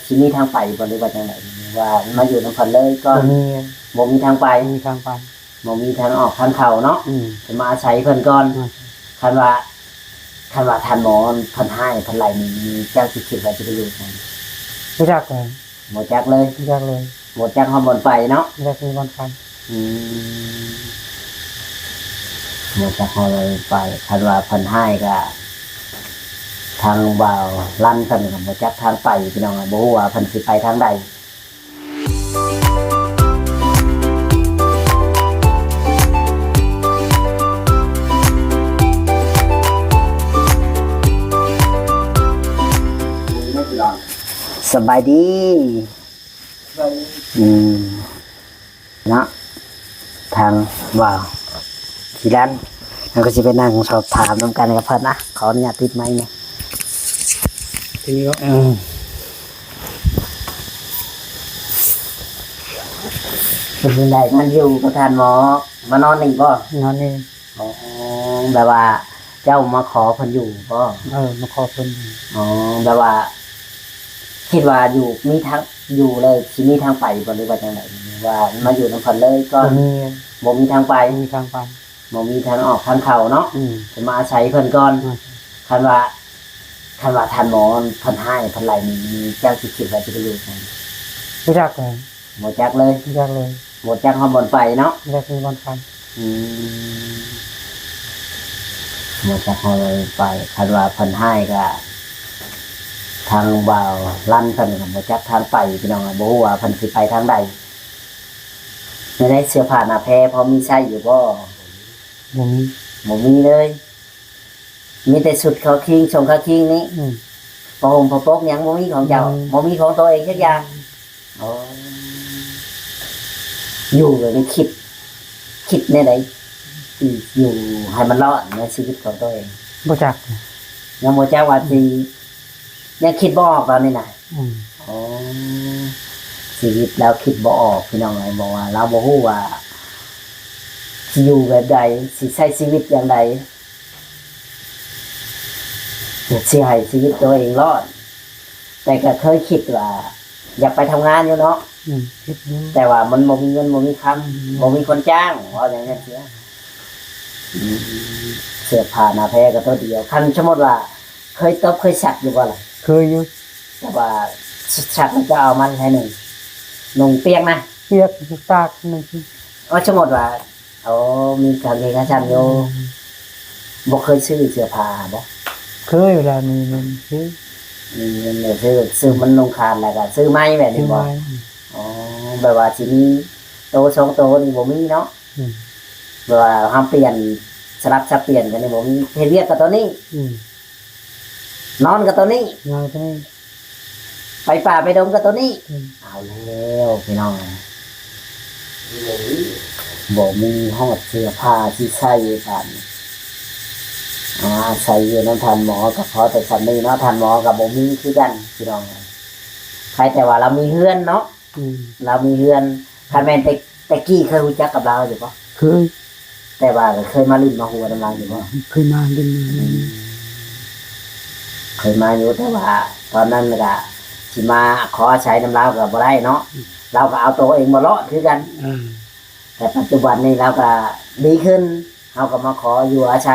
ຊິມີທາງໄປບໍ່ ຫຼືວ່າຈັ່ງໃດ? ວ່າມາຢູ່ນຳເພິ່ນເລີຍກ່ອນ? ບໍ່ມີ ບໍ່ມີທາງໄປ? ບໍ່ມີທາງໄປ ບໍ່ມີທາງອອກທາງເຂົ້າເນາະ? ອືມ ຈະມາອາໄສເພິ່ນກ່ອນ. ອືມ ຄັນວ່າ ຄັນວ່າທ່ານໝໍເພິ່ນຮ້າຍເພິ່ນໄລ່ນີ້ ເຈົ້າຊິຄິດວ່າຈະໄປຢູ່ໃສ? ບໍ່ຈັກເລີຍ ບໍ່ຈັກເລີຍ? ບໍ່ຈັກເລີຍ ບໍ່ຈັກຮອດບ່ອນໄປເນາະ? ບໍ່ຈັກມີບ່ອນໄປ. ອືມ ບໍ່ຈັກຮອດບ່ອນໄປ. ຄັນວ່າເພິ່ນຮ້າຍກະ ທາງບ່າວລັນເພິ່ນກະບໍ່ຈັກທາງໄປ ພີ່ນ້ອງເອີຍ, ບໍ່ຮູ້ວ່າເພິ່ນຊິໄປທາງໃດ. ສະບາຍດີ. ອືມ ເນາະ ທາງບ່າວຊີລັນ ເຮົາກໍຊິໄປນັ່ງສອບຖາມນຳກັນກັບເພິ່ນນະ. ຂໍອະນຸຍາດຕິດໄມແດ່. ທີນີ້ເນາະ ເອີ ເປັນຈັ່ງໃດ ມາຢູ່ກັບທ່ານໝໍ ມານອນນີ້ບໍ່? ນອນນີ້. ອໍ ແບບວ່າເຈົ້າມາຂໍເພິ່ນຢູ່ບໍ່? ເອີ ມາຂໍເພິ່ນຢູ່. ອໍ ແບບວ່າຄິດວ່າຢູ່ ມີທາງ ຢູ່ແລ້ວຊິມີທາງໄປບໍ່ ຫຼືວ່າຈັ່ງໃດ? ວ່າມາຢູ່ນຳເພິ່ນເລີຍກ່ອນ? ບໍ່ມີ ບໍ່ມີທາງໄປ? ບໍ່ມີທາງໄປ ບໍ່ມີທາງອອກທາງເຂົ້າເນາະ? ອືມ ຈະມາອາໄສເພິ່ນກ່ອນ. ອືມ ຄັນວ່າ ຄັນວ່າທ່ານໝໍເພິ່ນຮ້າຍເພິ່ນໄລ່ນີ້ ເຈົ້າຊິຄິດວ່າຈະໄປຢູ່ໃສ? ບໍ່ຈັກເລີຍ. ບໍ່ຈັກເລີຍ? ບໍ່ຈັກເລີຍ ບໍ່ຈັກຮອດບ່ອນໄປເນາະ? ບໍ່ຈັກມີບ່ອນໄປ. ອືມ ບໍ່ຈັກຮອດບ່ອນໄປ. ຄັນວ່າເພິ່ນຮ້າຍກະ ທາງບ່າວລັນເພິ່ນກະບໍ່ຈັກທາງໄປ ພີ່ນ້ອງເອີຍ, ບໍ່ຮູ້ວ່າເພິ່ນຊິໄປທາງໃດ. ແນວໃດ ເສື້ອຜ້າໜ້າແພພໍມີໃຊ້ຢູ່ບໍ່? ບໍ່ມີ ບໍ່ມີເລີຍ. ມີແຕ່ຊຸດເຂົ້າຄີງ ສົ້ງເຂົ້າຄີງນີ້. ອືມ ຜ້າຫົ່ມຜ້າປົກຫຍັງບໍ່ມີຂອງເຈົ້າ? ອືມ ບໍ່ມີຂອງຕົວເອງຈັກຢ່າງ. ອືມ ອໍ ຢູ່ແບບນີ້ຄິດ ຄິດແນວໃດ ຊິຢູ່ໃຫ້ມັນລອດໃນຊີວິດຂອງຕົວເອງ? ບໍ່ຈັກ ຍັງບໍ່ຈັກວ່າຊິ ອືມ ຍັງຄິດບໍ່ອອກຕອນນີ້ນະ. ອືມ ອໍ ຊີວິດລາວຄິດບໍ່ອອກ ພີ່ນ້ອງເອີຍ, ບໍ່ວ່າລາວບໍ່ຮູ້ວ່າຊິຢູ່ແບບໃດ ຊິໃຊ້ຊີວິດຢ່າງໃດ ຊິໃຫ້ຊີວິດຕົວເອງລອດ. ແຕ່ກໍເຄີຍຄິດວ່າຢາກໄປທຳງານຢູ່ເນາະ. ອືມ ຄິດຢູ່ ແຕ່ວ່າມັນບໍ່ມີເງິນ ບໍ່ມີຄຳ ອືມ ບໍ່ມີຄົນຈ້າງ ເວົ້າຢ່າງນັ້ນເສຍ. ອືມ ເສື້ອຜ້າໜ້າແພກໍຕົວດຽວ. ຄັນສົມມຸດວ່າ ເຄີຍຕົບເຄີຍຊັກຢູ່ບໍ່ລະ? ເຄີຍຢູ່. ແຕ່ວ່າຊັກແລ້ວຈະເອົາມາໃຫ້ນຸ່ງ ນຸ່ງປຽກນະ? ປຽກ ຕາກໜຶ່ງ. ເອົາ ສົມມຸດວ່າ ໂອ້ ມີກາງເກງຂາສັ້ນຢູ່. ອືມ ບໍ່ເຄີຍຊື້ເສື້ອຜ້າບໍ່? ເຄີຍ ເວລາມີເງິນຊື້. ມີເງິນແລ້ວຊື້ ຊື້ມັນນຸ່ງຂາດແລ້ວກໍຊື້ໃໝ່ແບບນີ້ບໍ່? ຊື້ໃໝ່. ອໍ ແບບວ່າຊິມີໂຕສອງໂຕນີ້ບໍ່ມີເນາະ? ອືມ ແບບວ່າເຮົາປ່ຽນ ສະຫຼັບສັບປ່ຽນກັນນີ້ບໍ່ມີ. ເຮັດວຽກກໍຕົວນີ້. ອືມ ນອນກໍຕົວນີ້. ນອນຕົວນີ້. ໄປປ່າໄປດົງກໍຕົວນີ້. ອືມ ເອົາແລ້ວພີ່ນ້ອງ ບໍ່ມີຮອດເສື້ອຜ້າຊິໃສ່ບາດນີ້. ອາ ອາໄສຢູ່ນຳທ່ານໝໍກໍພໍແຕ່ສ່ຳນີ້ເນາະ. ທ່ານໝໍກໍບໍ່ມີຄືກັນພີ່ນ້ອງ, ໃຄແຕ່ວ່າລາວມີເຮືອນເນາະ. ອືມ ລາວມີເຮືອນ. ຄັນແມ່ນແຕ່ ແຕ່ກີ້ເຄີຍຮູ້ຈັກກັບລາວຢູ່ບໍ່? ເຄີຍ. ແຕ່ວ່າກໍເຄີຍມາຫຼິ້ນມາຫົວນຳລາວຢູ່ບໍ່? ເຄີຍມາຫຼິ້ນ. ອືມ ເຄີຍມາຢູ່ ແຕ່ວ່າຕອນນັ້ນກະຊິມາຂໍອາໄສນຳລາວກໍບໍ່ໄດ້ເນາະ. ອືມ ລາວກໍເອົາໂຕເອງບໍ່ລອດຄືກັນ. ເອີ ແຕ່ປັດຈຸບັນນີ້ລາວກໍດີຂຶ້ນ. ເຮົາກໍມາຂໍຢູ່ອາໄສ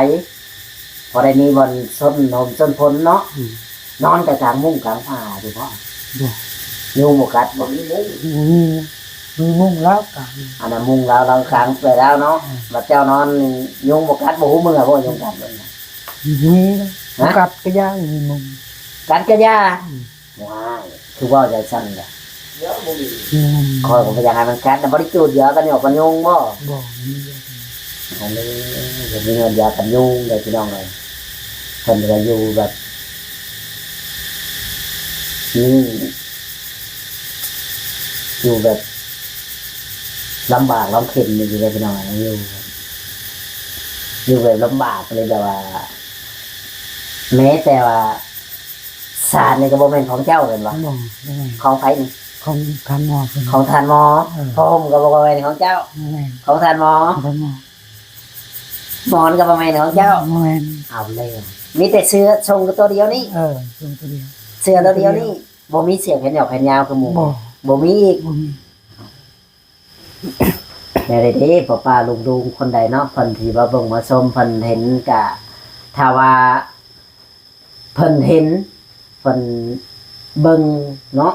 ພໍໄດ້ມີບ່ອນຊົນຮົ່ມຊົນພົນເນາະ. ອືມ ນອນກໍກາງມຸ້ງກາງຜ້າຢູ່ບໍ່? ບໍ່. ຍຸງບໍ່ກັດບໍ່? ບໍ່ມີມຸ້ງ. ບໍ່ມີ ມີມຸ້ງລາວກາງ. ອັນນັ້ນມຸ້ງລາວ ລາວກາງໄປແລ້ວເນາະ. ອືມ ບັດເຈົ້ານອນນີ້ຍຸງບໍ່ກັດ ບໍ່ຮູ້ເມື່ອບໍ່ຍຸງກັດ? ມີ. ຮະ? ກັດກະຢ່າ ມີມຸ້ງ ກັດກະຢ່າ. ອືມ ວ້າຍ ຄືເວົ້າຈັ່ງຊັ້ນລະ? ອືມ ຂ້ອຍກໍບໍ່ຢາກໃຫ້ມັນກັດນະ. ບໍ່ໄດ້ຈູດຢາກັນຫຍອກກັນຍຸງບໍ່? ບໍ່ ບໍ່ມີຢາກັນ. ອັນນີ້ບໍ່ມີເງິນຢາກັນຍຸງເດ້ພີ່ນ້ອງເອີຍ. ເພິ່ນກໍຢູ່ແບບ ນີ້ ຢູ່ແບບລຳບາກລຳເຂັນນີ້ເດ້ພີ່ນ້ອງເອີຍ. ຢູ່ ຢູ່ແບບລຳບາກເລີຍ ແບບວ່າ ແມ້ແຕ່ວ່າ ສາດນີ້ກໍບໍ່ແມ່ນຂອງເຈົ້າແມ່ນບໍ່? ບໍ່ ບໍ່ແມ່ນ. ຂອງໃຜນີ້? ຂອງທ່ານໝໍເພິ່ນ. ຂອງທ່ານໝໍ. ເອີ ຜ້າຫົ່ມກໍບໍ່ແມ່ນຂອງເຈົ້າ? ບໍ່ແມ່ນ. ຂອງທ່ານໝໍ. ຂອງທ່ານໝໍ. ໝອນກໍບໍ່ແມ່ນຂອງເຈົ້າ? ບໍ່ແມ່ນ. ເອົາແລ້ວ ມີແຕ່ເສື້ອ ສົ້ງໂຕດຽວນີ້? ເອີ ສົ້ງໂຕດຽວ. ເສື້ອໂຕດຽວນີ້? ບໍ່ມີເສື້ອແຂນຍອວແຂນຍາວຄືໝູ່? ບໍ່ ບໍ່ມີອີກ? ບໍ່ມີ. ແນວໃດເດ້ ປ້າໆລຸງໆຄົນໃດເນາະ ເພິ່ນທີ່ມາເບິ່ງມາຊົມ ເພິ່ນເຫັນກະ ຖ້າວ່າເພິ່ນເຫັນ ເພິ່ນເບິ່ງເນາະ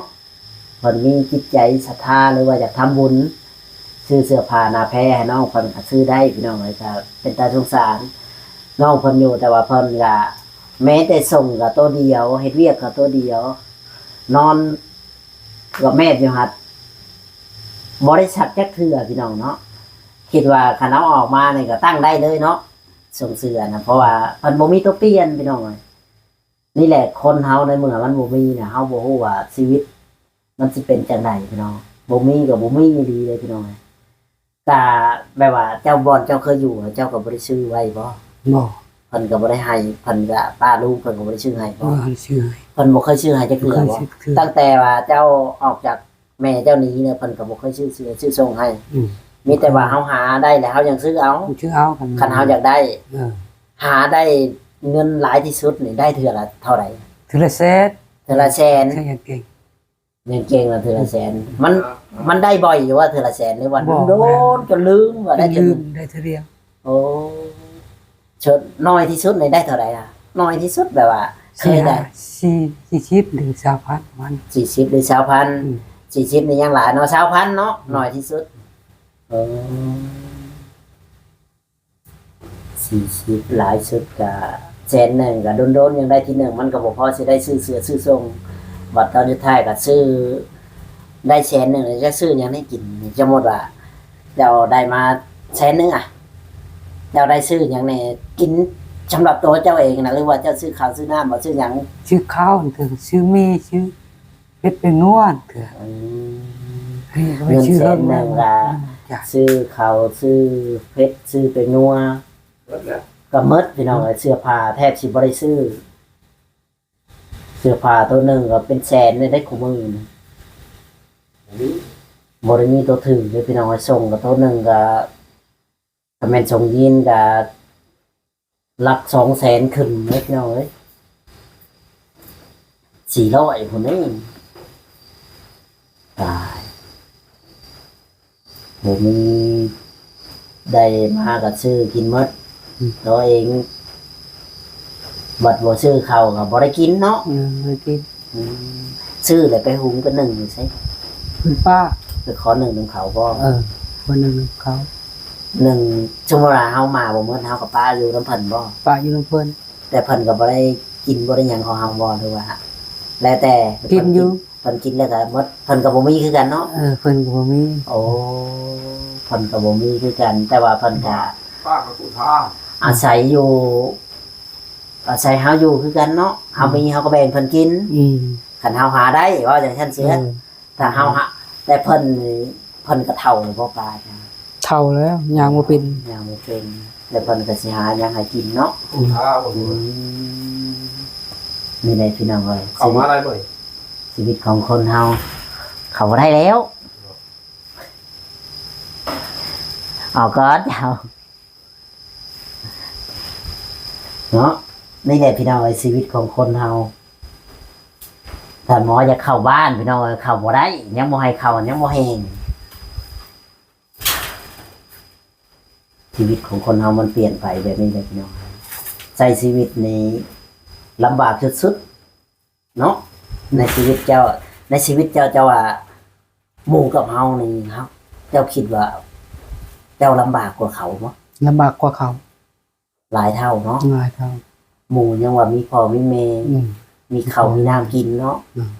ເພິ່ນມີຈິດໃຈສັດທາ ຫຼືວ່າຢາກທຳບຸນ ຊື້ເສື້ອຜ້າໜ້າແພໃຫ້ນ້ອງເພິ່ນກະຊື້ໄດ້ພີ່ນ້ອງເອີຍ. ກະເປັນຕາສົງສານນ້ອງເພິ່ນຢູ່ ແຕ່ວ່າເພິ່ນກະແມ້ແຕ່ສົ່ງກະໂຕດຽວ ເຮັດວຽກກະໂຕດຽວ ນອນ ກະແມດຢູ່ຫັ້ນ ບໍ່ໄດ້ຊັກຈັກເທື່ອພີ່ນ້ອງເນາະ. ຄິດວ່າຄັນເອົາອອກມານີ້ກະຕັ້ງໄດ້ເລີຍເນາະ ສົ່ງເສື້ອນະ ເພາະວ່າມັນບໍ່ມີຕົວປ່ຽນພີ່ນ້ອງເອີຍ. ນີ້ແຫຼະ ຄົນເຮົາໃນເມື່ອມັນບໍ່ມີນະ ເຮົາບໍ່ຮູ້ວ່າຊີວິດມັນຊິເປັນຈັ່ງໃດພີ່ນ້ອງ. ບໍ່ມີກະບໍ່ມີອີ່ຫຼີເດ້ພີ່ນ້ອງເອີຍ. ກະແບບວ່າເຈົ້າ ບ່ອນເຈົ້າເຄີຍຢູ່ ເຈົ້າກະບໍ່ໄດ້ຊື້ໄວ້ບໍ່? ບໍ່. ເພິ່ນກະບໍ່ໄດ້ໃຫ້ ເພິ່ນກະປ້າລຸງເພິ່ນກະບໍ່ໄດ້ຊື້ໃຫ້ບໍ່? ບໍ່ໄດ້ຊື້ໃຫ້. ເພິ່ນບໍ່ເຄີຍຊື້ໃຫ້ຈັກເທື່ອບໍ່? ບໍ່ເຄີຍຊື້. ຕັ້ງແຕ່ວ່າເຈົ້າອອກຈາກແມ່ເຈົ້າໜີແລ້ວ ເພິ່ນກະບໍ່ເຄີຍຊື້ເສື້ອຊື້ສົ່ງໃຫ້. ອືມ. ມີແຕ່ວ່າເຮົາຫາໄດ້ແລ້ວເຮົາຍັງຊື້ເອົາ. ຊື້ເອົາ ຄັນ ຄັນເຮົາຢາກໄດ້. ເອີ. ຫາໄດ້ເງິນຫຼາຍທີ່ສຸດນີ້ໄດ້ເທື່ອລະເທົ່າໃດ? ເທື່ອລະແສນ. ເທື່ອລະແສນ. ໃຊ້ເງິນເກັ່ງ. ເງິນເກັ່ງລະເທື່ອລະແສນ ມັນ ມັນໄດ້ບ່ອຍຢູ່ວ່າເທື່ອລະແສນ ຫຼືວ່າ ບໍ່ ໂດນໆ ຈົນລືມວ່າໄດ້ເທື່ອ ລືມ ໄດ້ເທື່ອດຽວ. ໂອ້ ສຸດ ນ້ອຍທີ່ສຸດນີ້ໄດ້ເທົ່າໃດລະ? ນ້ອຍທີ່ສຸດແບບວ່າເຄີຍໄດ້ ສີ່ສິບ ຫຼື ຊາວພັນ ປະມານ ສີ່ສິບ ຫຼື ຊາວພັນ. ອືມ. ສີ່ສິບນີ້ຍັງຫຼາຍເນາະ ຊາວພັນເນາະ ອືມ ນ້ອຍທີ່ສຸດ. ເອີ. ສີ່ສິບ ຫຼາຍສຸດກະແສນໜຶ່ງ ກະດົນໆ ຍັງໄດ້ທີໜຶ່ງ ມັນກະບໍ່ພໍຊິໄດ້ຊື້ເສື້ອຊື້ສົ່ງ. ບັດຕອນສຸດທ້າຍກະຊື້ ໄດ້ແສນໜຶ່ງ ແລ້ວຈະຊື້ຫຍັງໃຫ້ກິນ? ສົມມຸດວ່າເຈົ້າໄດ້ມາແສນໜຶ່ງອະ ເຈົ້າໄດ້ຊື້ຫຍັງແດ່ກິນ ສຳລັບໂຕເຈົ້າເອງນະ ຫຼືວ່າເຈົ້າຊື້ເຂົ້າຊື້ນ້ຳບໍ່ ຊື້ຫຍັງ? ຊື້ເຂົ້າ ຊື້ໝີ່ ຊື້ ເຮັດເປັນນົວເທື່ອ. ອືມ ເງິນແສນໜຶ່ງລະ ຊື້ເຂົ້າ ຊື້ເຜັດ ຊື້ເປັນນົວ ໝົດແລ້ວ ກະໝົດພີ່ນ້ອງເອີຍ. ເສື້ອຜ້າແທບຊິບໍ່ໄດ້ຊື້ ເສື້ອຜ້າໂຕໜຶ່ງກະເປັນແສນໄດ້ ໄດ້ຄູ່ມື້ນີ້ ບໍ່ໄດ້ມີໂຕຖືກເດ້ພີ່ນ້ອງເອີຍ. ສົ່ງກະໂຕໜຶ່ງກະ ຄັນແມ່ນສົ່ງຢີນກະຫຼັກສອງແສນຂຶ້ນເລີຍພີ່ນ້ອງເອີຍ ສີ່ຮ້ອຍພຸ້ນເດ້. ຕາຍ ບໍ່ມີ ໄດ້ມາກະຊື້ກິນໝົດ ອືມ ໂຕເອງ ບັດບໍ່ຊື້ເຂົ້າກະບໍ່ໄດ້ກິນເນາະ. ອືມ ບໍ່ໄດ້ກິນ. ອືມ ຊື້ແລ້ວໄປຫຸງໄປໜຶ້ງຢູ່ໃສ? ເຮືອນປ້າ ໄປຂໍໜຶ້ງນຳເຂົາບໍ່? ເອີ ຂໍໜຶ້ງນຳເຂົາ. ໜຶ້ງ ສົມມຸດວ່າເຮົາມາບໍ່ໝົດ ເຮົາກະປະຢູ່ນຳເພິ່ນບໍ່? ປະຢູ່ນຳເພິ່ນ. ແຕ່ເພິ່ນກະບໍ່ໄດ້ກິນບໍ່ໄດ້ຫຍັງຂອງເຮົາບໍ່ ຫຼືວ່າແລ້ວແຕ່? ກິນຢູ່. ເພິ່ນກິນແລ້ວກະໝົດ ເພິ່ນກະບໍ່ມີຄືກັນເນາະ. ເອີ ເພິ່ນກະບໍ່ມີ. ໂອ້ ເພິ່ນກະບໍ່ມີຄືກັນ ແຕ່ວ່າເພິ່ນກະ ອາໄສຢູ່ ອາໄສເຮົາຢູ່ຄືກັນເນາະ ເຮົາມີ ອືມ ເຮົາກະແບ່ງເພິ່ນກິນ. ອືມ ຄັນເຮົາຫາໄດ້ ເວົ້າຈັ່ງຊັ້ນເສຍ. ເອີ ຖ້າເຮົາຫາ ແຕ່ເພິ່ນນີ້ ເພິ່ນກະເຖົ້າແລ້ວບໍ່ ປ້າ? ເຖົ້າແລ້ວ ຍ່າງບໍ່ເປັນ. ຍ່າງບໍ່ເປັນ ແລ້ວເພິ່ນກະຊິຫາຫຍັງໃຫ້ກິນເນາະ. ອືມ ອືມ ນີ້ແຫຼະພີ່ນ້ອງເອີຍ ເຂົ້າມາໄດ້ບໍ່? ຊີວິດຂອງຄົນເຮົາ ເຂົ້າບໍ່ໄດ້ແລ້ວ ອອກກ່ອນເຈົ້າ ເນາະ. ນີ້ແຫຼະພີ່ນ້ອງເອີຍ ຊີວິດຂອງຄົນເຮົາ ທ່ານໝໍຢາກເຂົ້າບ້ານພີ່ນ້ອງເອີຍ ເຂົ້າບໍ່ໄດ້ ຍັງບໍ່ໃຫ້ເຂົ້າ ຍັງບໍ່ແຮງ. ຊີວິດຂອງຄົນເຮົາມັນປ່ຽນໄປແບບນີ້ແຫຼະພີ່ນ້ອງ ໃຊ້ຊີວິດນີ້ລຳບາກສຸດໆ ເນາະ. ໃນຊີວິດເຈົ້າ ໃນຊີວິດເຈົ້າ ເຈົ້າວ່າໝູ່ກັບເຮົານີ້ ເຮົາ ເຈົ້າຄິດວ່າເຈົ້າລຳບາກກວ່າເຂົາບໍ່? ລຳບາກກວ່າເຂົາ ຫຼາຍເທົ່າເນາະ. ຫຼາຍເທົ່າ. ໝູ່ຍັງວ່າມີພໍ່ມີແມ່ ອືມ ມີເຂົ້າມີນ້ຳກິນເນາະ. ອືມ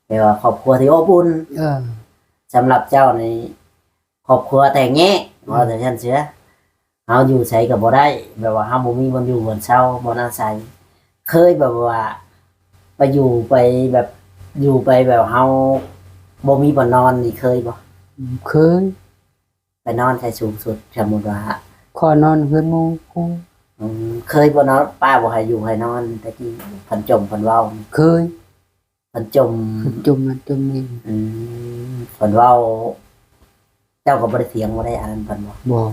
ແປວ່າຄອບຄົວທີ່ອົບອຸ່ນ. ເອີ ສຳລັບເຈົ້ານີ້ ຄອບຄົວແຕກແຍກ ອືມ ເວົ້າຈັ່ງຊັ້ນເສຍ ເຮົາຢູ່ໃສກະບໍ່ໄດ້ ແບບວ່າເຮົາບໍ່ມີບ່ອນຢູ່ບ່ອນເຊົາ ບ່ອນອາໄສ. ເຄີຍແບບວ່າໄປຢູ່ໄປແບບ ຢູ່ໄປແບບເຮົາບໍ່ມີບ່ອນນອນນີ້ເຄີຍບໍ່? ອືມ ເຄີຍ. ໄປນອນໃສສູງສຸດ? ສົມມຸດວ່າ ຂໍນອນເຮືອນໝູ່ຄູ່. ອືມ ເຄີຍບໍ່ເນາະ ປ້າບໍ່ໃຫ້ຢູ່ໃຫ້ນອນ ແຕ່ກີ້ເພິ່ນຈົ່ມເພິ່ນເວົ້າ? ເຄີຍ. ເພິ່ນຈົ່ມ ຈົ່ມນັ້ນຈົ່ມນີ້. ອືມ ເພິ່ນເວົ້າ ເຈົ້າກະບໍ່ໄດ້ຖຽງບໍ່ໄດ້ອັນນັ້ນເພິ່ນບໍ່? ບໍ່.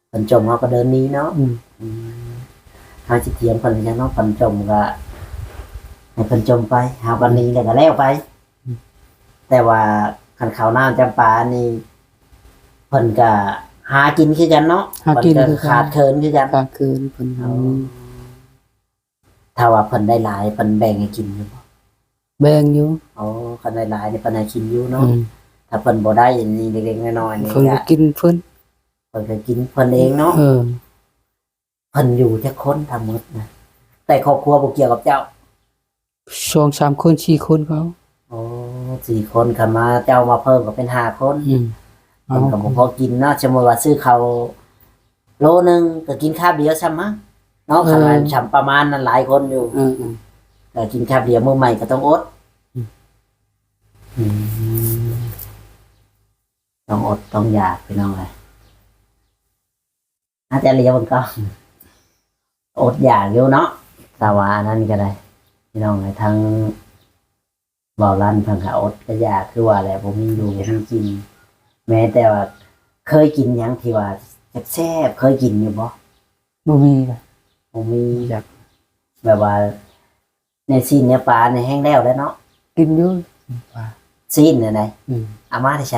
ເພິ່ນຈົ່ມເຮົາກະເດີນໜີເນາະ. ອືມ ອືມ ເຮົາຊິຖຽງເພິ່ນຫຍັງເນາະ ເພິ່ນຈົ່ມກະໃຫ້ເພິ່ນຈົ່ມໄປ ເຮົາກະໜີແລ້ວກະແລ້ວໄປ. ແຕ່ວ່າຄັນເຂົ້ານ້ຳຈຳປານີ້ ເພິ່ນກໍຫາກິນຄືກັນເນາະ ຫາກິນຄືກັນ ເພິ່ນກໍຂາດເຂີນຄືກັນ ຂາດເຂີນເພິ່ນ ອໍ ຖ້າວ່າເພິ່ນໄດ້ຫຼາຍ ເພິ່ນແບ່ງໃຫ້ກິນຢູ່ບໍ່? ແບ່ງຢູ່ ອໍ ຄັນໄດ້ຫຼາຍນີ້ເພິ່ນໃຫ້ກິນຢູ່ເນາະ ອືມ ຖ້າເພິ່ນບໍ່ໄດ້ນີ້ ເລັກໆນ້ອຍໆນີ້ ເພິ່ນກໍ ກໍກິນເພິ່ນ ເພິ່ນກໍກິນເພິ່ນເອງເນາະ ເອີ ເພິ່ນຢູ່ຈັກຄົນທັງໝົດນະ? ແຕ່ຄອບຄົວບໍ່ກ່ຽວກັບເຈົ້າ? ສອງສາມຄົນ ສີ່ຄົນເຂົາ ອໍ ສີ່ຄົນ ຄັນມາເຈົ້າມາເພີ່ມກໍເປັນຫ້າຄົນ ອືມ ເພິ່ນກໍບໍ່ພໍກິນເນາະ ສົມມຸດວ່າຊື້ເຂົ້າໂລໜຶ່ງກໍກິນຄາບດຽວຊ້ຳມັ້ງເນາະ ເອີ ຄັນວ່າຊ້ຳປະມານນັ້ນຫຼາຍຄົນຢູ່ ເອີໆ ກໍກິນຄາບດຽວ ມື້ໃໝ່ກໍຕ້ອງອົດ ອືມ ອືມ ຕ້ອງອົດຕ້ອງຢາກ ພີ່ນ້ອງເອີຍ. ອາຈານລຽວເບິ່ງກ່ອນ ອົດຢາກຢູ່ເນາະ ແຕ່ວ່າອັນນັ້ນກໍໄດ້ ພີ່ນ້ອງເອີຍ ທັງເວົ້າລັນ ທັງຫາອົດກໍຢາກ ຄືວ່າແຫຼະ ບໍ່ມີຢູ່ບໍ່ມີກິນ ແມ້ແຕ່ວ່າເຄີຍກິນຫຍັງທີ່ວ່າແຊບໆ ເຄີຍກິນຢູ່ບໍ່? ບໍ່ມີ ບໍ່ມີ ບໍ່ຈັກ ແບບວ່າ ເນື້ອຊີ້ນເນື້ອປານີ້ແຮງແລ້ວແຫຼະເນາະ ກິນຢູ່ ປາຊີ້ນນັ້ນໃດ ອືມ ເອົາມາແຕ່ໃສ?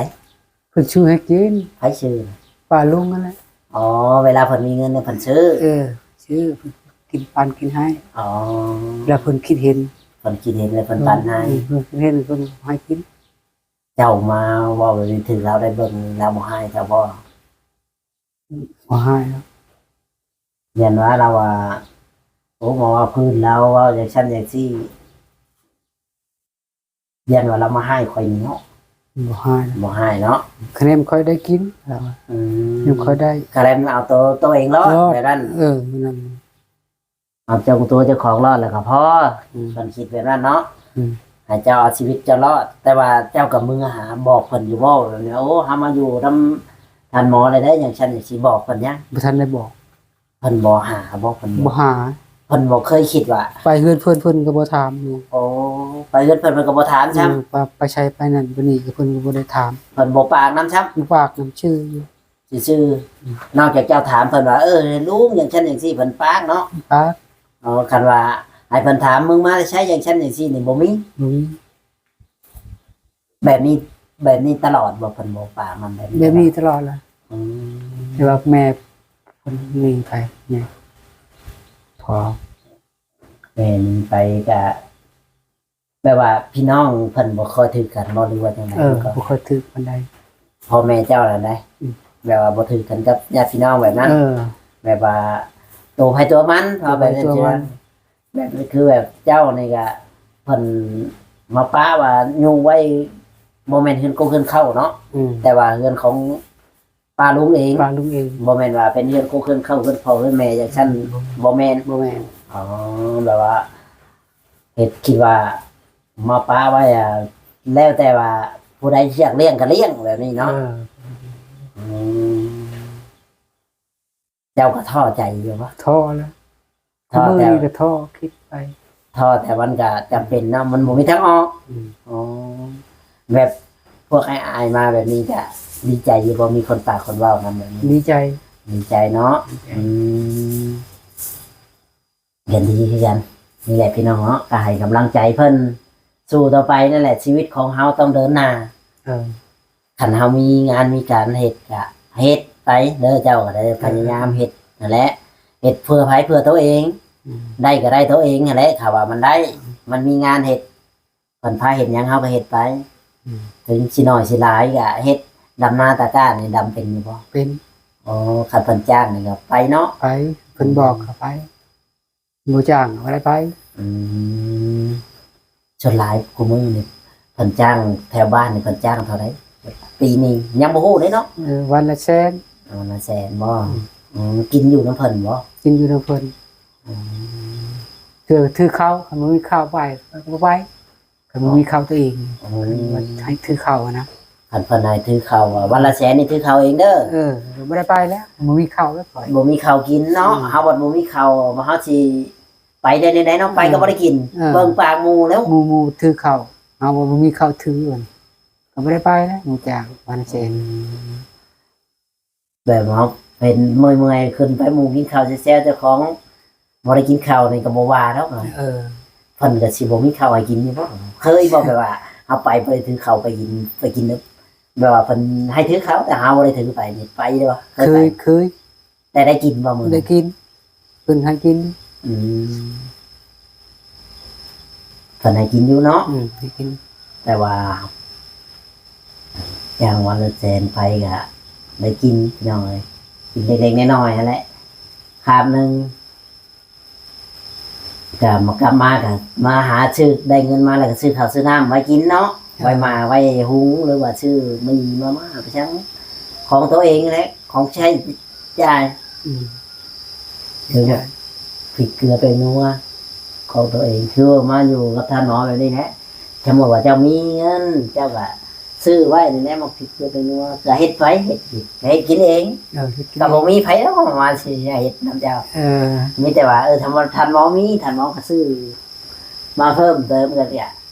ເພິ່ນຊື້ໃຫ້ກິນ ໃຜຊື້? ປ້າລຸງນັ້ນແຫຼະ ອໍ ເວລາເພິ່ນມີເງິນນີ້ເພິ່ນຊື້ ເອີ ຊື້ ເພິ່ນກິນປັນກິນໃຫ້ ອໍ ແລ້ວເພິ່ນຄິດເຫັນ ເພິ່ນຄິດເຫັນແລ້ວເພິ່ນປັນໃຫ້ ອືມ ເພິ່ນເຫັນເພິ່ນໃຫ້ກິນ ເຈົ້າມາເວົ້າແບບນີ້ ຖືກລາວໄດ້ເບິ່ງ ລາວບໍ່ຮ້າຍເຈົ້າບໍ່? ບໍ່ຮ້າຍດອກ ຢ້ານວ່າລາວວ່າ ໂອ້ ມາເວົ້າພື້ນລາວ ເວົ້າຈັ່ງຊັ້ນຈັ່ງຊີ້ ຢ້ານວ່າລາວມາຮ້າຍຂ້ອຍນີ້ເນາະ ບໍ່ຮ້າຍ ບໍ່ຮ້າຍເນາະ ຄະແນນຂ້ອຍໄດ້ກິນ ລາວວ່າ ອືມ ຍັງຂ້ອຍໄດ້ ຄະແນນເອົາໂຕ ໂຕເອງລອດ ລອດ ແບບນັ້ນ ເອີ ແມ່ນນັ້ນ ເອົາເຈົ້າຕົວເຈົ້າຂອງລອດແລ້ວກໍພໍ ອືມ ເພິ່ນຄິດແບບນັ້ນເນາະ ອືມ ໃຫ້ເຈົ້າເອົາຊີວິດເຈົ້າລອດ ແຕ່ວ່າເຈົ້າກໍເມືອຫາບອກເພິ່ນຢູ່ບໍ່ ແບບນີ້ ໂອ້ ເຮົາມາຢູ່ນຳທ່ານໝໍແລ້ວເດ້ ຈັ່ງຊັ້ນຈັ່ງຊີ້ ບອກເພິ່ນຍັງ? ບໍ່ທັນໄດ້ບອກ ເພິ່ນບໍ່ຫາບໍ່? ເພິ່ນບໍ່ ບໍ່ຫາ ເພິ່ນບໍ່ເຄີຍຄິດວ່າ ໄປເຮືອນເພິ່ນ ເພິ່ນກໍບໍ່ຖາມຢູ່ ໂອ້ ໄປເຮືອນເພິ່ນ ເພິ່ນກໍບໍ່ຖາມຊ້ຳ ເອີ ວ່າໄປໃສໄປນັ້ນໄປນີ້ ເພິ່ນກໍບໍ່ໄດ້ຖາມ ເພິ່ນບໍ່ປາກນຳຊ້ຳ ບໍ່ປາກນຳຊື່ຢູ່ ຊື່ໆ ອືມ ນອກຈາກເຈົ້າຖາມເພິ່ນວ່າ ເອີ ລຸງ ຈັ່ງຊັ້ນຈັ່ງຊີ້ ເພິ່ນປາກເນາະ ປາກ ອໍ ຄັນວ່າໃຫ້ເພິ່ນຖາມ ມຶງມາແຕ່ໃສ ຈັ່ງຊັ້ນຈັ່ງຊີ້ນີ້ ບໍ່ມີ ບໍ່ມີ ແບບນີ້ ແບບນີ້ຕະຫຼອດບໍ່? ເພິ່ນບໍ່ປາກນຳແບບນີ້ ແບບນີ້ຕະຫຼອດລະ ອືມ ແຕ່ວ່າແມ່ເພິ່ນໜີໄປ ແມ່ ພໍ ແມ່ໜີໄປກະ ແບບວ່າພີ່ນ້ອງເພິ່ນບໍ່ຄ່ອຍຖືກກັນບໍ່ ຫຼືວ່າຈັ່ງໃດ? ເອີ ບໍ່ຄ່ອຍຖືກປານໃດ ພໍ່ແມ່ເຈົ້ານັ້ນໃດ ອືມ ແບບວ່າບໍ່ຖືກກັນກັບຍາດພີ່ນ້ອງແບບນັ້ນ ເອີ ແບບວ່າໂຕໃຜໂຕມັນ ເວົ້າແບບນັ້ນ ແບບນີ້ຄືແບບເຈົ້ານີ້ກະ ເພິ່ນມາປະວ່າຢູ່ໄວ້ ບໍ່ແມ່ນເຮືອນກົກເຮືອນເຂົ້າເນາະ ອືມ ແຕ່ວ່າເຮືອນຂອງ ປ້າລຸງເອງ ປ້າລຸງເອງ ບໍ່ແມ່ນວ່າເປັນເຮືອນຄົກເຮືອນເຂົ້າ ເຮືອນພໍ່ເຮືອນແມ່ຈັ່ງຊັ້ນ ອືມ ບໍ່ແມ່ນ ບໍ່ແມ່ນ ອໍ ແບບວ່າເຮັດ ຄິດວ່າມາປະໄວ້ ອາ ແລ້ວແຕ່ວ່າຜູ້ໃດຢາກລ້ຽງກໍລ້ຽງແບບນີ້ເນາະ ເອີ ອືມ ເຈົ້າກໍທໍ້ໃຈຢູ່ບໍ່? ທໍ້ແລ້ວ ທໍ້ ມື້ແຕ່ນີ້ກໍທໍ້ ຄິດໄປ ທໍ້ ແຕ່ມັນກໍຈຳເປັນເນາະ ມັນບໍ່ມີທາງອອກ ອືມ ອໍ ແບບພວກອ້າຍໆມາແບບນີ້ກໍດີໃຈຢູ່ບໍ່? ມີຄົນປາກຄົນເວົ້ານຳແບບນີ້ ດີໃຈ ດີໃຈເນາະ ດີໃຈ ອືມ ກໍດີຄືກັນ ນີ້ແຫຼະພີ່ນ້ອງເນາະ ກໍໃຫ້ກຳລັງໃຈເພິ່ນ ສູ້ຕໍ່ໄປນັ້ນແຫຼະ ຊີວິດຂອງເຮົາຕ້ອງເດີນໜ້າ ເອີ ຄັນເຮົາມີງານມີການເຮັດກະເຮັດໄປເດີ ເຈົ້າກໍໄດ້ພະຍາຍາມເຮັດນັ້ນແຫຼະ ເຮັດເພື່ອໃຜ? ເພື່ອໂຕເອງ ອືມ ໄດ້ກໍໄດ້ໂຕເອງຫັ້ນແຫຼະ ຖ້າວ່າມັນໄດ້ ມັນມີງານເຮັດ ເພິ່ນພາເຮັດຫຍັງເຮົາກໍເຮັດໄປ ອືມ ເຖິງຊິໜ້ອຍຊິຫຼາຍກໍເຮັດ ດຳນາຕາກ້ານີ້ດຳເປັນຢູ່ບໍ່? ເປັນ ອໍ ຄັນເພິ່ນຈ້າງນີ້ກໍໄປເນາະ ໄປ ເພິ່ນບອກກໍໄປ ບໍ່ຈ້າງກໍບໍ່ໄດ້ໄປ ອືມ ສ່ວນຫຼາຍຄູ່ມື້ນີ້ເພິ່ນຈ້າງ ແຖວບ້ານນີ້ເພິ່ນຈ້າງເທົ່າໃດ? ປີໜຶ່ງຍັງບໍ່ຮູ້ເດ້ເນາະ ເອີ ວັນລະແສນ ວັນລະແສນບໍ່? ອືມ ອືມ ກິນຢູ່ນຳເພິ່ນບໍ່? ກິນຢູ່ນຳເພິ່ນ ອືມ ຖື ຖືເຂົ້າ ຄັນບໍ່ມີເຂົ້າໄປ ກໍບໍ່ໄປ ກໍບໍ່ມີເຂົ້າຕົວເອງ ໂອ້ ໃຫ້ຖືເຂົ້ານະ ຄັນເພິ່ນໃຫ້ຖືເຂົ້າ ອືມ ວັນລະແສນນີ້ຖືເຂົ້າເອງເດີ ເອີ ບໍ່ໄດ້ໄປແລ້ວ ບໍ່ມີເຂົ້າແລ້ວຂ້ອຍ ບໍ່ມີເຂົ້າກິນເນາະ ອືມ ເຮົາບັດບໍ່ມີເຂົ້າ ເຮົາຊິໄປໄດ້ແນວໃດເນາະ ອືມ ໄປກໍບໍ່ໄດ້ກິນ ເອີ ເບິ່ງປາກໝູ່ແລ້ວ ໝູ່ ໝູ່ຖືເຂົ້າ ເຮົາບໍ່ມີເຂົ້າຖື ກໍບໍ່ໄດ້ໄປແລ້ວ ໝູ່ຈ້າງວັນລະແສນ ອືມ ແບບເຮົາເຫັນເມື່ອຍໆ ຂຶ້ນໄປໝູ່ກິນເຂົ້າແຊວໆ ເຈົ້າຂອງບໍ່ໄດ້ກິນເຂົ້ານີ້ກໍບໍ່ວ່າດອກ ເອີ ເພິ່ນກໍຊິບໍ່ມີເຂົ້າໃຫ້ກິນຢູ່ບໍ່? ເຄີຍບໍ່ ແບບວ່າ ເຮົາໄປບໍ່ໄດ້ຖືເຂົ້າໄປກິນ ໄປກິນ ແບບວ່າເພິ່ນໃຫ້ຖືເຂົ້າ ແຕ່ເຮົາບໍ່ໄດ້ຖືໄປນີ້ ໄປເດ້ບໍ່? ເຄີຍໄປ ເຄີຍ ເຄີຍ ແຕ່ໄດ້ກິນບໍ່ມື້ນັ້ນ? ໄດ້ກິນ ເພິ່ນໃຫ້ກິນ. ອືມ ເພິ່ນໃຫ້ກິນຢູ່ເນາະ? ອືມ ໃຫ້ກິນ ແຕ່ວ່າ ຢ່າງວັນລະແສນໄປກະໄດ້ກິນ ພີ່ນ້ອງເອີຍ ກິນເລັກໆນ້ອຍໆຫັ້ນແຫຼະ ຄາບໜຶ່ງ ກະມາ ກັບມາກະມາຫາຊື້ ໄດ້ເງິນມາແລ້ວກະຊື້ເຂົ້າຊື້ນ້ຳໄວ້ກິນເນາະ ເອີ ໄວ້ໝ້າໄວ້ຫຸງ ຫຼືວ່າຊື້ໝີ່ມາມ່າໄປຊັ້ນ ຂອງໂຕເອງແຫຼະ ຂອງໃຊ້ຈ່າຍ ອືມ ຫຼືວ່າ ໃຊ້ ພິກເກືອແປ້ງນົວຂອງໂຕເອງ ຄືວ່າມາຢູ່ກັບທ່ານໝໍແບບນີ້ແຫຼະ ສົມມຸດວ່າເຈົ້າມີເງິນ ເຈົ້າກະຊື້ໄວ້ນີ້ແຫຼະ ໝາກພິກເກືອແປ້ງນົວ ກະເຮັດໄປ ເຮັດກິນ ກະເຮັດກິນເອງ ເອີ ເຮັດກິນ ກະບໍ່ມີໃຜດອກມາຊິໃຫ້ເຮັດນຳເຈົ້າ ເອີ ມີແຕ່ວ່າ ເອີ ທ່ານໝໍ ທ່ານໝໍມີ ທ່ານໝໍກະຊື້ມາເພີ່ມເຕີມ ກະ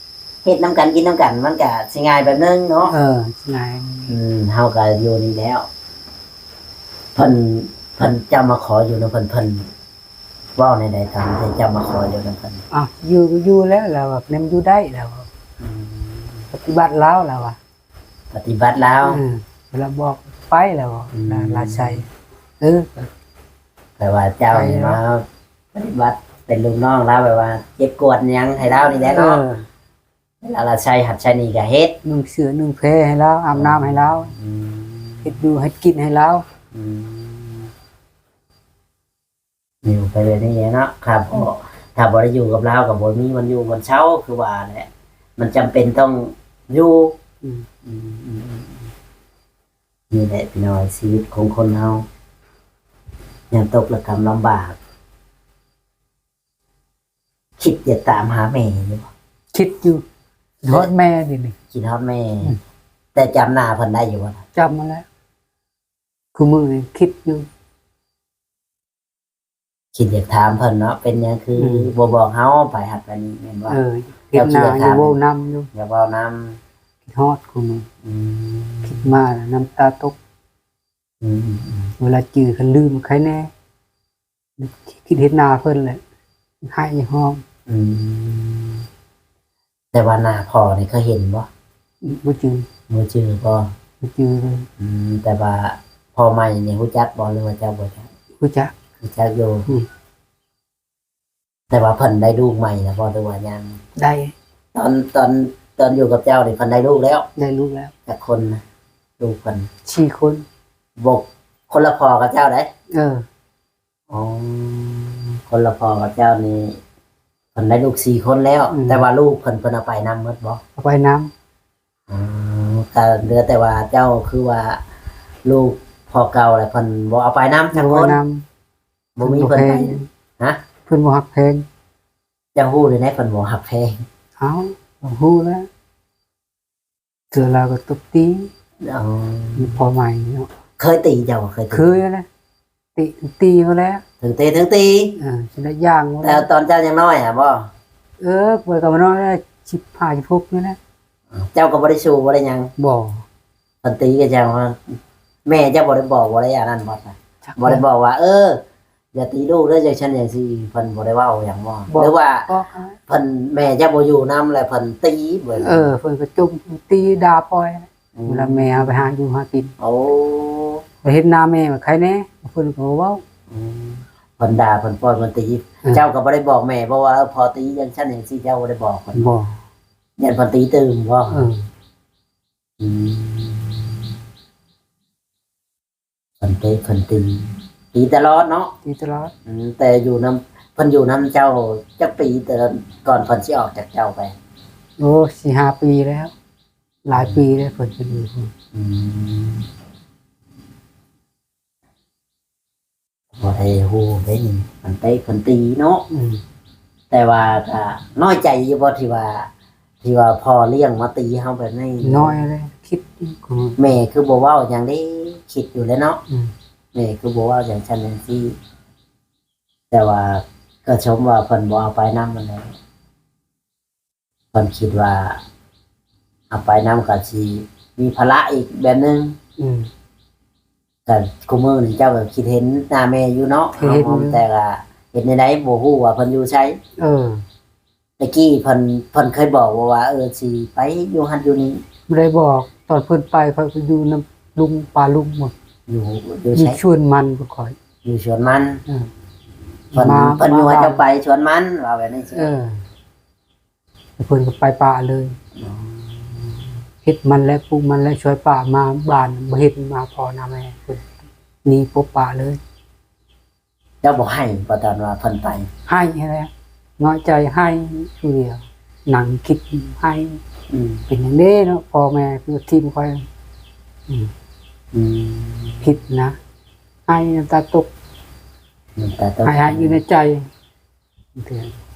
ເຮັດນຳກັນ ກິນນຳກັນ ມັນກະຊິງ່າຍແບບໜຶ່ງເນາະ ເອີ ງ່າຍ ອືມ ເຮົາກະຢູ່ນີ້ແລ້ວ ເພິ່ນ ເພິ່ນ ເຈົ້າມາຂໍຢູ່ນຳເພິ່ນ ເພິ່ນ ເວົ້າແນວໃດຕອນທີ່ເຈົ້າມາຂໍຢູ່ນຳເພິ່ນ? ອ້າວ ຢູ່ກໍຢູ່ແລ້ວ ລາວວ່າ ແນມຢູ່ໄດ້ ລາວວ່າ ອືມ ປະຕິບັດລາວ ລາວວ່າ ປະຕິບັດລາວ ເອີ ລາວບອກໄປ ລາວວ່າ ອືມ ລາວໃຊ້ ເອີ ແປວ່າເຈົ້ານີ້ມາປະຕິບັດເປັນລູກນ້ອງລາວ ແບບວ່າເກັບກວາດຫຍັງໃຫ້ລາວນີ້ແຫຼະເນາະ ເອີ ເວລາລາວໃຊ້ຫັດໃຊ້ໜີກໍເຮັດ ນຸ່ງເສື້ອນຸ່ງແພໃຫ້ລາວ ອາບນ້ຳໃຫ້ລາວ ອືມ ເຮັດຢູ່ເຮັດກິນໃຫ້ລາວ ອືມ ຢູ່ໄປແບບນີ້ແຫຼະເນາະ ຖ້າບໍ່ ຖ້າບໍ່ໄດ້ຢູ່ກັບລາວກໍບໍ່ມີບ່ອນຢູ່ບ່ອນເຊົາ ຄືວ່າແຫຼະ ມັນຈຳເປັນຕ້ອງຢູ່ ອືມ ອືມ ນີ້ແຫຼະພີ່ນ້ອງ ຊີວິດຂອງຄົນເຮົາ ຍາມຕົກລະກຳລຳບາກ ຄິດຈະຕາມຫາແມ່ຢູ່ບໍ່? ຄິດຢູ່ ຄິດຮອດແມ່ດຽວນີ້ ຄິດຮອດແມ່ ອືມ ແຕ່ຈຳໜ້າເພິ່ນໄດ້ຢູ່ບໍ່? ຈຳຫັ້ນແຫຼະ ຄູ່ມື້ນີ້ຄິດຢູ່ ຄິດຢາກຖາມເພິ່ນເນາະ ເປັນຫຍັງຄື ອືມ ບໍ່ບອກເຮົາ ໄປຫັ້ນໄປນີ້ແມ່ນບໍ່? ເອີ ເຫັນໜ້າຢູ່ ເວົ້ານຳຢູ່ ຢາກເວົ້ານຳ ຄິດຮອດຄູ່ມື້ ອືມ ຄິດມາແລ້ວນ້ຳຕາຕົກ ອືມ ເວລາຈື່ຄັນລືມໄຄແນ່ ຄິດເຫັນໜ້າເພິ່ນແຫຼະ ໄຫ້ຮ້ອງ ອືມ ແຕ່ວ່າໜ້າພໍ່ນີ້ເຄີຍເຫັນບໍ່? ບໍ່ຈື່ ບໍ່ຈື່ບໍ່? ບໍ່ຈື່ເລີຍ ອືມ ແຕ່ວ່າພໍ່ໃໝ່ນີ້ຮູ້ຈັກບໍ່ ຫຼືວ່າເຈົ້າບໍ່ຈັກ? ຮູ້ຈັກ ຮູ້ຈັກຢູ່ ອືມ ແຕ່ວ່າເພິ່ນໄດ້ລູກໃໝ່ແລ້ວບໍ່ ຫຼືວ່າຍັງ? ໄດ້ ຕອນ ຕອນ ຕອນຢູ່ກັບເຈົ້ານີ້ເພິ່ນໄດ້ລູກແລ້ວ? ໄດ້ລູກແລ້ວ ຈັກຄົນນະ ລູກເພິ່ນ? ສີ່ຄົນ ບໍ່ ຄົນລະພໍ່ກັບເຈົ້າໃດ? ເອີ ອໍ ຄົນລະພໍ່ກັບເຈົ້ານີ້ ເພິ່ນໄດ້ລູກສີ່ຄົນແລ້ວ ອືມ ແຕ່ວ່າລູກເພິ່ນ ເພິ່ນເອົາໄປນຳໝົດບໍ່? ເອົາໄປນຳ ອໍ ກໍເຫຼືອແຕ່ວ່າເຈົ້າ ຄືວ່າລູກພໍ່ເກົ່າແລ້ວ ເພິ່ນບໍ່ເອົາໄປນຳຈັກຄົນ ບໍ່ເອົາໄປນຳ ບໍ່ມີເພິ່ນໄປ ເພິ່ນບໍ່ແພງ ຮະ? ເພິ່ນບໍ່ຮັກແພງ ເຈົ້າຮູ້ແນວໃດເພິ່ນບໍ່ຮັກແພງ? ເອົ້າ ຮູ້ແລ້ວ ເທື່ອລາວກໍຕົບຕີ ອໍ ມີພໍ່ໃໝ່ເນາະ ເຄີຍຕີເຈົ້າບໍ່? ເຄີຍຕີ ເຄີຍແຫຼະ ຕິ ຕີຫັ້ນແຫຼະ ເຖິງເຕະເຖິງຕີ ເອີ ຊິໄດ້ຢ່າງ ແຕ່ຕອນເຈົ້າຍັງນ້ອຍຫັ້ນບໍ່? ເອີ ຂ້ອຍກໍນ້ອຍ ສິບຫ້າ ສິບຫົກນີ້ແຫຼະ ເຈົ້າກໍບໍ່ໄດ້ສູ້ບໍ່ໄດ້ຫຍັງ? ບໍ່ ເພິ່ນຕີກໍຈັ່ງວ່າ ແມ່ເຈົ້າບໍ່ໄດ້ບອກ ບໍ່ໄດ້ອັນນັ້ນບໍ່? ຈັກ ບໍ່ໄດ້ບອກວ່າ ເອີ ຢ່າຕີລູກເດີ ຈັ່ງຊັ້ນຈັ່ງຊີ້ ເພິ່ນບໍ່ໄດ້ເວົ້າຫຍັງບໍ່? ບໍ່ ຫຼືວ່າ ບໍ່ ເພິ່ນ ແມ່ເຈົ້າບໍ່ຢູ່ນຳ ແລ້ວເພິ່ນຕີບໍ່? ເອີ ເພິ່ນກໍຈຸ້ມຕີດ່າປ່ອຍ ອືມ ເວລາແມ່ເຮົາໄປຫາຢູ່ຫາກິນ ໂອ້ ໄປເຫັນໜ້າແມ່ວ່າໃຄແນ່ ເພິ່ນກໍບໍ່ເວົ້າ ອືມ ເພິ່ນດ່າ ເພິ່ນປ່ອຍ ເພິ່ນຕີ ເອີ ເຈົ້າກໍບໍ່ໄດ້ບອກແມ່ບໍ່ວ່າ ເອີ ພໍ່ຕີຈັ່ງຊັ້ນຈັ່ງຊີ້ ເຈົ້າບໍ່ໄດ້ບອກເພິ່ນ? ບໍ່ ຢ້ານເພິ່ນຕີຕື່ມບໍ່? ເອີ ອືມ ເພິ່ນເຕະເພິ່ນຕີ ຕີຕະຫຼອດເນາະ? ຕີຕະຫຼອດ ອືມ ແຕ່ຢູ່ນຳ ເພິ່ນຢູ່ນຳເຈົ້າຈັກປີ ແຕ່ກ່ອນເພິ່ນຊິອອກຈາກເຈົ້າໄປ? ໂອ້ ສີ່ຫ້າປີແລ້ວ ຫຼາຍປີແລ້ວເພິ່ນເປັນຢູ່ພຸ້ນ ອືມ ບໍ່ໄດ້ຮູ້ເດ້ນີ້ ມັນເຕະເພິ່ນຕີເນາະ ອືມ ແຕ່ວ່າກະນ້ອຍໃຈຢູ່ບໍ່ ທີ່ວ່າ ທີ່ວ່າພໍ່ລ້ຽງມາຕີເຮົາແບບນີ້? ນ້ອຍແລ້ວ ຄິດຢູ່ ແມ່ຄືບໍ່ເວົ້າຫຍັງເດ້ ຄິດຢູ່ແຫຼະເນາະ ອືມ ແມ່ຄືບໍ່ເວົ້າຈັ່ງຊັ້ນຈັ່ງຊີ້ ແຕ່ວ່າກໍຊົມວ່າເພິ່ນບໍ່ເອົາໄປນຳຫັ້ນແຫຼະ. ເພິ່ນຄິດວ່າເອົາໄປນຳກໍຊິມີພາລະອີກແບບໜຶ່ງ ອືມ ກໍຄູ່ມື້ນີ້ເຈົ້າກໍຄິດເຫັນໜ້າແມ່ຢູ່ເນາະ ເຫັນ ແຕ່ກໍເຮັດແນວໃດບໍ່ຮູ້ວ່າເພິ່ນຢູ່ໃສ ເອີ ຕະກີ້ເພິ່ນ ເພິ່ນເຄີຍບອກບໍ່ວ່າ ເອີ ຊິໄປຢູ່ຫັ້ນຢູ່ນີ້? ບໍ່ໄດ້ບອກ. ຕອນເພິ່ນໄປ ຂ້ອຍກໍຢູ່ນຳລຸງ ປ້າລຸງໝົດ. ຢູ່ ຢູ່ ຢູ່ ໃສ? ສວນມັນຂອງຂ້ອຍ. ຢູ່ສວນມັນ. ເອີ ເພິ່ນ ມາ ເພິ່ນຢູ່ໃຫ້ເຈົ້າໄປສວນມັນ ວ່າແບບນີ້ຊິ. ເອີ ແລ້ວເພິ່ນກໍໄປປ່າເລີຍ. ອໍ ເຮັດມັນແຫຼະ ປູກມັນແຫຼະ ຊ່ວຍປ້າມາບ້ານ ບໍ່ເຫັນມາພໍ່ນາແມ່ ເພິ່ນໜີປົບປະເລີຍ. ເຈົ້າບໍ່ໄຫ້ບໍ່ຕອນວ່າເພິ່ນໄປ? ໄຫ້ຫັ້ນແຫຼະ ນ້ອຍໃຈ ໄຫ້ຜູ້ດຽວ ນັ່ງຄິດໄຫ້. ອືມ ເປັນຫຍັງເດ້ເນາະ ພໍ່ແມ່ຄືຖິ້ມຂ້ອຍ. ອືມ ອືມ ຜິດນະ ໄຫ້ນ້ຳຕາຕົກ. ນ້ຳຕາຕົກ ໄຫ້ ໄຫ້ຢູ່ໃນໃຈ.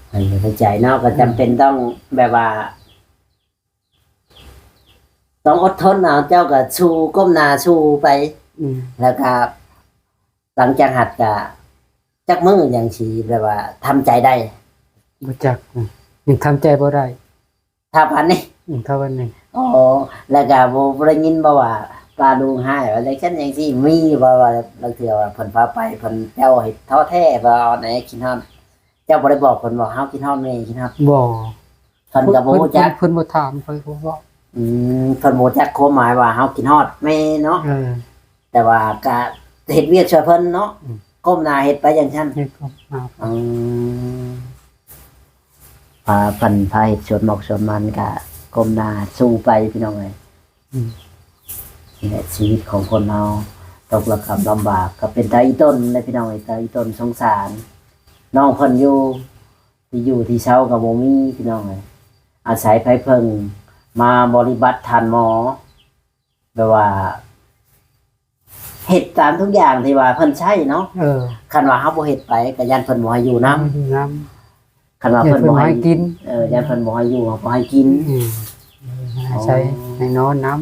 ໃຫ້ຢູ່ໃນໃຈເນາະ ກໍຈຳເປັນ ອືມ ຕ້ອງແບບວ່າ ຕ້ອງອົດທົນເອົາ. ເຈົ້າກໍສູ້ ກົ້ມໜ້າສູ້ໄປ. ອືມ ແລ້ວກໍຫຼັງຈາກຫັດກໍຈັກມື້ຈັ່ງຊິແບບວ່າທຳໃຈໄດ້? ບໍ່ຈັກ ຍັງທຳໃຈບໍ່ໄດ້ ເທົ່າປານນີ້. ອືມ ເທົ່າປານນີ້. ອໍ ແລ້ວກໍບໍ່ ບໍ່ໄດ້ຍິນບໍ່ວ່າປ້າລຸງຮ້າຍວ່າຈັ່ງຊັ້ນຈັ່ງຊີ້ ມີບໍ່ ວ່າລາງເທື່ອວ່າເພິ່ນພາໄປ ເພິ່ນ ເຈົ້າເຮັດທໍ້ແທ້ບໍ່ ແນວຄິດຮອດ ເຈົ້າບໍ່ໄດ້ບອກເພິ່ນບໍ່ ເຮົາຄິດຮອດແມ່ ຄິດຮອດ? ບໍ່. ເພິ່ນກໍບໍ່ຮູ້ຈັກ ເພິ່ນ ເພິ່ນບໍ່ຖາມ ຂ້ອຍກໍເວົ້າ. ອືມ ເພິ່ນບໍ່ຈັກຄວາມໝາຍວ່າເຮົາຄິດຮອດແມ່ເນາະ. ເອີ ແຕ່ວ່າກໍເຮັດວຽກຊ່ວຍເພິ່ນເນາະ. ອືມ ກົ້ມໜ້າເຮັດໄປຈັ່ງຊັ້ນ. ເຮັດກ້ມໜ້າ. ອືມ ພາເພິ່ນພາເຮັດສວນໝອກສວນມັນ ກໍກົ້ມໜ້າສູ້ໄປ ພີ່ນ້ອງເອີຍ. ອືມ ນີ້ແຫຼະຊີວິດຂອງຄົນເຮົາ ຕົກລະກຳລຳບາກ ກໍເປັນຕາອີຕົນເດ້ ພີ່ນ້ອງເອີຍ ຕາອີຕົນ ສົງສານ. ນ້ອງເພິ່ນຢູ່ ທີ່ຢູ່ທີ່ເຊົາກໍບໍ່ມີ ພີ່ນ້ອງເອີຍ ອາໄສໃຜເພິ່ງ ມາບໍລິບັດທ່ານໝໍ ແບບວ່າ ເຮັດຕາມທຸກຢ່າງທີ່ວ່າເພິ່ນໃຊ້ເນາະ. ເອີ ຄັນວ່າເຮົາບໍ່ເຮັດໄປ ກໍຢ້ານເພິ່ນບໍ່ໃຫ້ຢູ່ນຳ ບໍ່ໃຫ້ຢູ່ນຳ. ຄັນວ່າເພິ່ນບໍ່ໃຫ້ ຢ້ານເພິ່ນບໍ່ໃຫ້ກິນ. ເອີ ຢ້ານເພິ່ນບໍ່ໃຫ້ຢູ່ ເຮົາກໍໃຫ້ກິນ. ອືມ ໃຫ້ໃຊ້ ອໍ ໃຫ້ນອນນຳ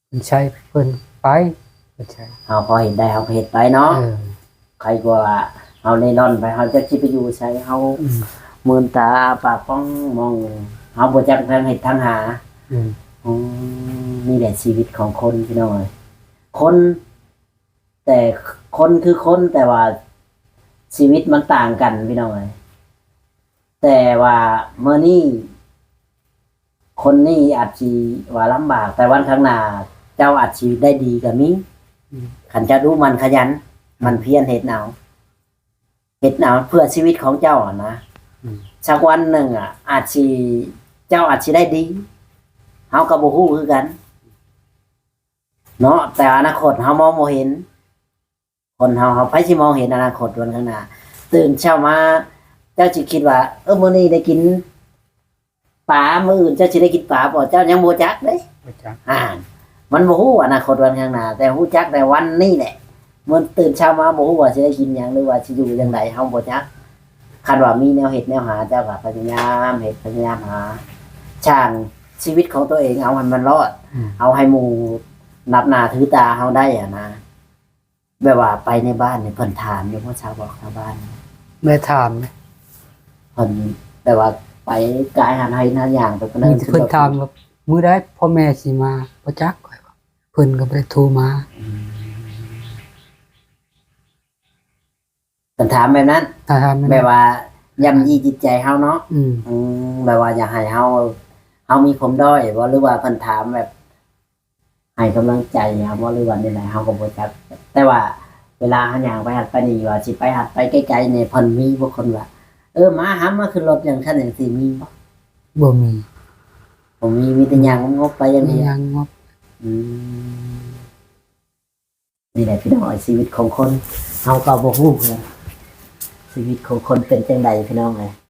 ເພິ່ນໃຊ້ເພິ່ນໄປ ເພິ່ນໃຊ້ ເຮົາພໍເຮັດໄດ້ເຮົາກໍເຮັດໄປເນາະ. ເອີ ໃຄກວ່າເຮົາເລ່ລ່ອນໄປ ເຮົາຈັກຊິໄປຢູ່ໃສ ເຮົາ ອືມ ມືນຕາອ້າປາກປ່ອງມອງ ເຮົາບໍ່ຈັກທາງເຮັດທາງຫາ. ອືມ ອືມ ນີ້ແຫຼະຊີວິດຂອງຄົນ ພີ່ນ້ອງເອີຍ ຄົນ ແຕ່ຄົນຄືຄົນ ແຕ່ວ່າຊີວິດມັນຕ່າງກັນ ພີ່ນ້ອງເອີຍ. ແຕ່ວ່າມື້ນີ້ ຄົນນີ້ອາດຊິວ່າລຳບາກ ແຕ່ວັນຂ້າງໜ້າເຈົ້າອາດຊິໄດ້ດີກໍມີ. ອືມ ຄັນເຈົ້າດຸໝັ່ນຂະຫຍັນ ອືມ ໝັ່ນພຽນເຮັດເອົາ ເຮັດເອົາເພື່ອຊີວິດຂອງເຈົ້າຫັ້ນນະ. ອືມ ສັກວັນໜຶ່ງອະ ອາດຊິ ເຈົ້າອາດຊິໄດ້ດີ ເຮົາກໍບໍ່ຮູ້ຄືກັນເນາະ ແຕ່ອະນາຄົດເຮົາມອງບໍ່ເຫັນ. ຄົນເຮົາ ເຮົາ ໃຜຊິມອງເຫັນອະນາຄົດວັນຂ້າງໜ້າ? ຕື່ນເຊົ້າມາ ເຈົ້າຊິຄິດວ່າ ເອີ ມື້ນີ້ໄດ້ກິນປາ ມື້ອື່ນເຈົ້າຊິໄດ້ກິນປາບໍ່? ເຈົ້າຍັງບໍ່ຈັກເດ້. ບໍ່ຈັກ. ອ່າ ມັນບໍ່ຮູ້ອະນາຄົດວັນຂ້າງໜ້າ ແຕ່ຮູ້ຈັກແຕ່ວັນນີ້ແຫຼະ. ມື້ຕື່ນເຊົ້າມາບໍ່ຮູ້ວ່າຊິໄດ້ກິນຫຍັງ ຫຼືວ່າຊິຢູ່ຈັ່ງໃດ ເຮົາບໍ່ຈັກ. ຄັນວ່າມີແນວເຮັດແນວຫາ ເຈົ້າກໍພະຍາຍາມເຮັດ ພະຍາຍາມຫາ ສ້າງຊີວິດຂອງຕົວເອງ ເອົາໃຫ້ມັນລອດ. ອືມ ເອົາໃຫ້ໝູ່ນັບໜ້າຖືຕາເຮົາໄດ້ຫັ້ນນະ. ແບບວ່າໄປໃນບ້ານນີ້ ເພິ່ນຖາມຢູ່ບໍ່ ຊາວບອກຊາວບ້ານ? ແມ່ນຖາມເດ້. ເພິ່ນແບບວ່າໄປກາຍຫັນໃຫ້ນາຍ່າງໄປປານນັ້ນ ມີແຕ່ເພິ່ນຖາມວ່າ ມື້ໃດພໍ່ແມ່ຊິມາ? ບໍ່ຈັກ ຂ້ອຍວ່າ ເພິ່ນກໍບໍ່ໄດ້ໂທມາ. ອືມ ເພິ່ນຖາມແບບນັ້ນ ຖ້າຖາມແບບນັ້ນ ແບບວ່າຢ້ຳຢີຈິດໃຈເຮົາເນາະ. ອືມ ອືມ ແບບວ່າຢາກໃຫ້ເຮົາ ເຮົາມີປມດ້ອຍບໍ່ ຫຼືວ່າເພິ່ນຖາມແບບ ໃຫ້ກຳລັງໃຈເຮົາບໍ່ ຫຼືວ່າແນວໃດ ເຮົາກໍບໍ່ຈັກ. ແຕ່ວ່າເວລາເຮົາຍ່າງໄປຫັ້ນໄປນີ້ ວ່າຊິໄປຫັ້ນໄປໄກໆນີ້ ເພິ່ນມີບໍ່ຄົນວ່າ ເອີ ມາຫາມາຂຶ້ນລົດຫຍັງຊັ້ນຫຍັງຊີ້ ມີບໍ່? ບໍ່ມີ ບໍ່ມີ ມີແຕ່ຍ່າງງົບໆໄປຢ່າງດຽວ ຍ່າງງົບ. ອືມ ນີ້ແຫຼະພີ່ນ້ອງເອີຍ ຊີວິດຂອງຄົນ ເຮົາກໍບໍ່ຮູ້ຄືກັນ ຊີວິດຂອງຄົນເປັນຈັ່ງໃດ ພີ່ນ້ອງເອີຍ.